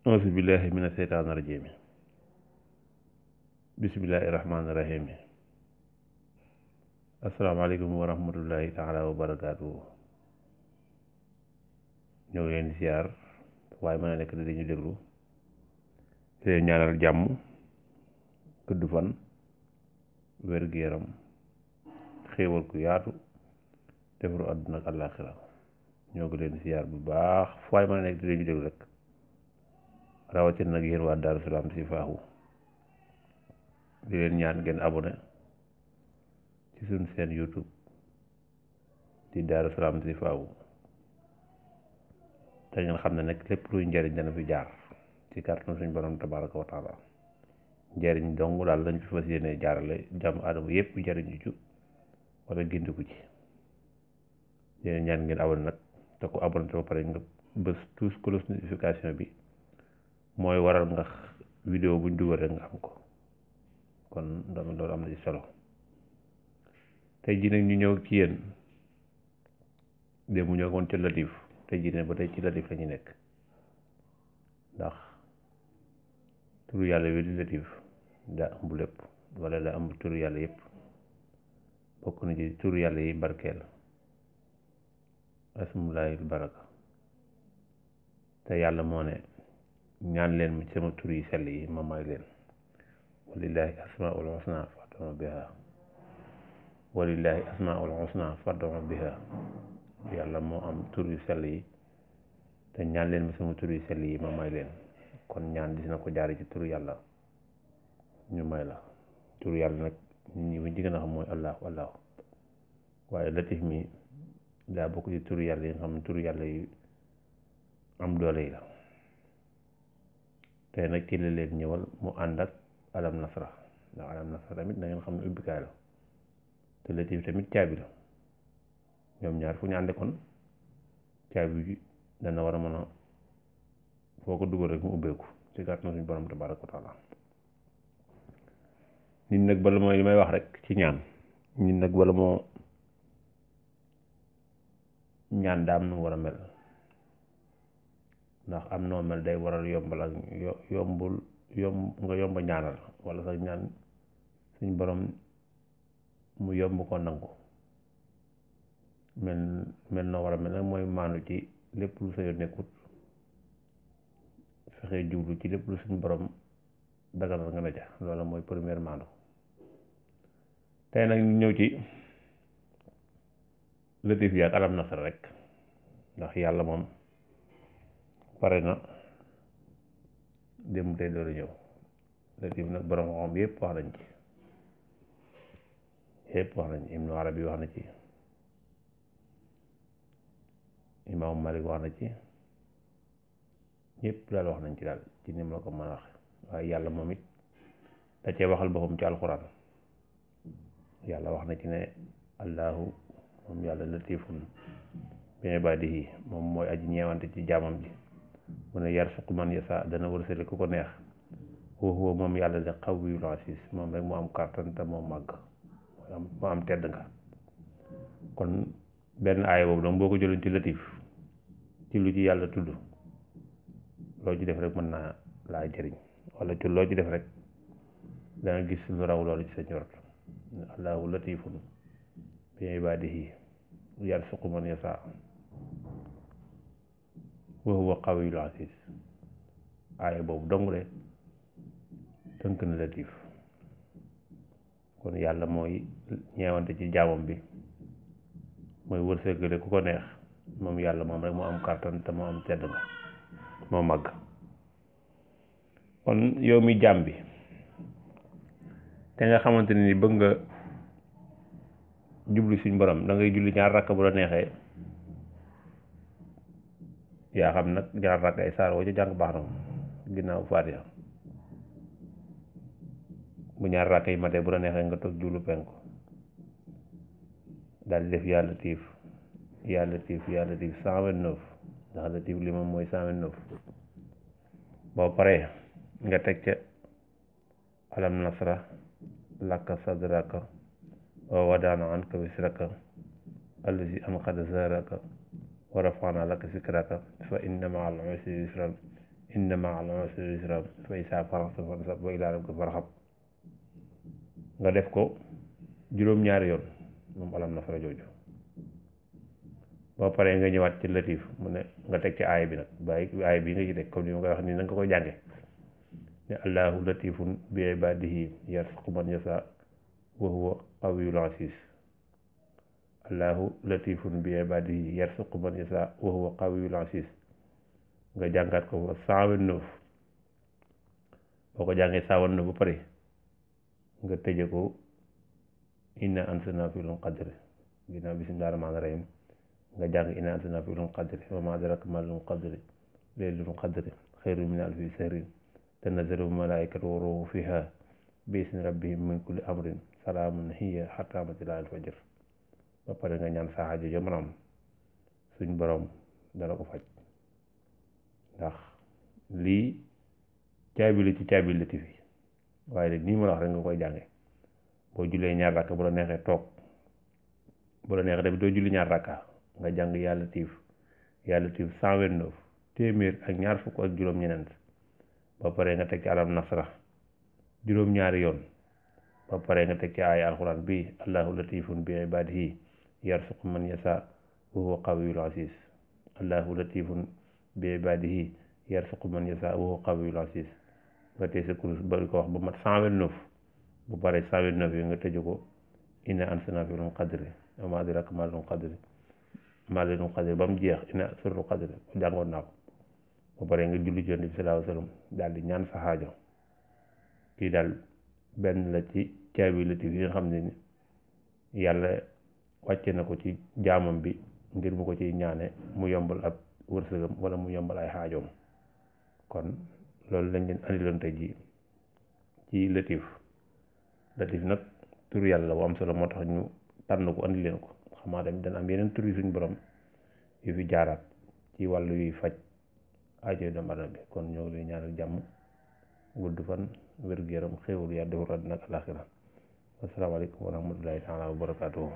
auzu billahi mina seytaani rajiim bismillahi rahmaani rahiim asalaamaaleykum wa rahmatullahi taala wa barakaatu. ñoo ngi leen di siyaar waaye mën a nekk da dañu déglu te leen ñaanal jàmm gudd fan wér-gu-yaram xéewal ku yaatu defaru àdduna ak àllaaxira ñoo ngi leen di siyaar bu baax fu waaye mën a nekk da dañu déglu rek rawatina nag yéen waa Daaru Salaam si faaxu di leen ñaan ngeen abonné ci suñ seen YouTube di Daaru Salaam si faaxu te ngeen xam ne nag lépp luy njariñ dana fi jaar ci kàttanu suñ borom tabaraka wa taala njariñ dong daal lañ fi fas yéene jaarale jàmm aadama yépp njariñu ci wala gindiku ci leen ñaan ngeen abonné nag te ko abonné te ba pare nga bës tous cloche notification bi mooy waral nga vidéo buñ dugal rek nga am ko kon loolu am na ci solo tey jii nag ñu ñëw ci yéen démb ñoo woon ca Latif tey jii ne ba tey ci Latif la ñu nekk ndax turu yàlla wi di Latif daa ëmb lépp wala daa ëmb turu yàlla yépp bokk na ci turu yàlla yi barkeel asmulaahil baraka te yàlla moo ne ñaan leen ma sama tur yi sell yi ma may leen walillahi asmaul husna fad'u biha walillahi asmaul husna fad'u biha yàlla moo am tur yu sell yi te ñaan leen ma sama tur yu sell yi ma may leen kon ñaan dina ko jaare ci tur yàlla ñu may la tur yàlla nag ñi buñ ci gën a xam mooy allahu allahu waaye Latif mi daa bokk ci tur yàlla yi nga xam ne tur yàlla yi am doole yi la te nag ci la leen ñëwal mu ànd ak alam nasra ndax alam nasra tamit na ngeen xam ne ubbikaay la te Latif tamit caabi la ñoom ñaar fu ñu ànde kon caabi bi dana war a mën a foo ko dugal rek mu ubbeeku ci kàttanu suñu borom tabaraka wa taala nit nag bala mooy li may wax rek ci ñaan nit nag bala moo ñaan daa am nu war a mel ndax am noo mel day waral yombal ak nga yomba ñaanal wala sax ñaan suñ borom mu yomb ko nangu mel noo war a mel nag mooy maandu ci lépp lu sa yoon nekkut fexe jublu ci lépp lu suñ borom daganal nga ne ja loolu mooy première maandu tey nag ñu ñëw ci Latif yi ak alam nasara rek ndax yàlla moom pare na démb tey doolu ñëw Latif nag borom xam yépp wax nañ ci Ibnu Arabi wax na ci Imaamu Malik wax na ci ñëpp daal wax nañ ci daal ci ni ma la ko mën a wax waaye yàlla moom it da cee waxal boppam ci alxuraan yàlla wax na ci ne allahu moom yàlla latifun bi ibaadihi moom mooy aji ñeewante ci jaamam ji mu ne yarsuqu man yasa dana wërsële ku ko neex wa huwa moom yàlla de qawiyul aziz moom rek moo am kàttan te moo màgg moo am tedd nga kon benn aaya boobu donc boo ko jëloon ci Latif ci lu ci yàlla tudd loo ci def rek mën naa laa jëriñ wala ci loo ci def rek danga gis lu raw loolu ci sa njort allahu latifun bi ibaadihi yarsuqu man yasa wa huwa qawiyul aziz aaya boobu dong de tënk na Latif kon yàlla mooy ñeewante ci jaamam bi mooy wërsëgale ku ko neex moom yàlla moom rek moo am kàttan te moo am tedd nga moo màgg kon yow mi jaam bi te nga xamante ni bëgg nga jublu suñ borom da ngay julli ñaar rakk bu la neexee yaa xam nag ñaar rakk ay saar woo ci jàng baax na ginnaaw Faatiha bu ñaar rakk yi matee bu la neexee nga toog jublu penku daal di def yaa Latif 129 ndax Latif li moom mooy 129 boo paree nga teg ca alam nasra laka sadraka wa wadana anka wisraka allazi anqada zahraka wa rafa'na laka zikraka fa inna ma'al usri yusran inna ma'al usri yusra fa izaa faragta fansab wa ilaa rabbika farghab nga def ko juróom-ñaari yoon moom alam nasra jooju boo paree nga ñëwaat ci latif mu ne nga teg ci aaya bi nag bàyyi aaya bi nga ci teg comme ni ma koy wax nii na nga koy jànge ne allahu latifun bi ibadihi yarzuqu man yasha wa huwa qawiyul aziz allahu latifun bi ibadihi yarzuqu man yasha wa huwa qawiyul aziz nga jàngaat ko ba 129 boo ko jàngee 129 ba pare nga tëje ko inna anzalnaahu fi laylatul qadri ginnaaw bismillaahi rahmaani rahiim nga jàng inna anzalnaahu fi laylatul qadri wa maa adraaka maa laylatul qadri laylatul qadri xayrun min alfi shahrin tanazzalu malaa'ikatu wa ruuhu fiihaa bi izni rabbihim min kulli amrin salaamun hiya hattaa matla'il fajr ba pare nga ñaan sa aajo ja mën a am suñ borom dana ko faj ndax lii caabi la ci caabi latif yi waaye nag nii ma la wax rek nga koy jànge boo jullee ñaar rakka bu la neexee toog bu la neexee tamit doo julli ñaar rakka nga jàng yaa latif 129 téeméer ak ñaar fukk ak juróom-ñeent ba pare nga teg ci alam nasra juróom-ñaari yoon ba pare nga teg ci aaya alxuraan bi allahu latifun bi ibadihi yarzuqu man yasha wa huwa qawiyul aziz allahu latifun bi ibadihi yarzuqu man yasha wa huwa qawiyul aziz nga tey sa kurus ba ko wax ba mat 129 bu pare 129 yi nga tëju ko inna anzalnaahu fi laylatul qadri wa maa adraaka maa laylatul qadri ba mu jeex inna suratul qadri jàngoon naa ko ba pare nga julli ci Yonent bi sallallahu alayhi wa sallam daal di ñaan sa xaajo kii daal benn la ci caabi latif yi nga xam ne ni yàlla wàcce na ko ci jaamam bi ngir mu ko ciy ñaane mu yombal ab wërsëgam wala mu yombal ay xaajoom kon loolu lañ leen andiloon tey ji ci latif nag tur yàlla bu am solo moo tax ñu tànn ko andi leen ko xamaa tamit dana am yeneen tur yi suñu borom yu fi jaaraat ci wàllu yuy faj aajo doomu aadama bi kon ñoo ngi lay ñaanal jàmm gudd fan wér-gu-yaram xéewal yaa defar àddina ak alaaxira asalaamaaleykum wa rahmatullahi taala wa barakaatuhu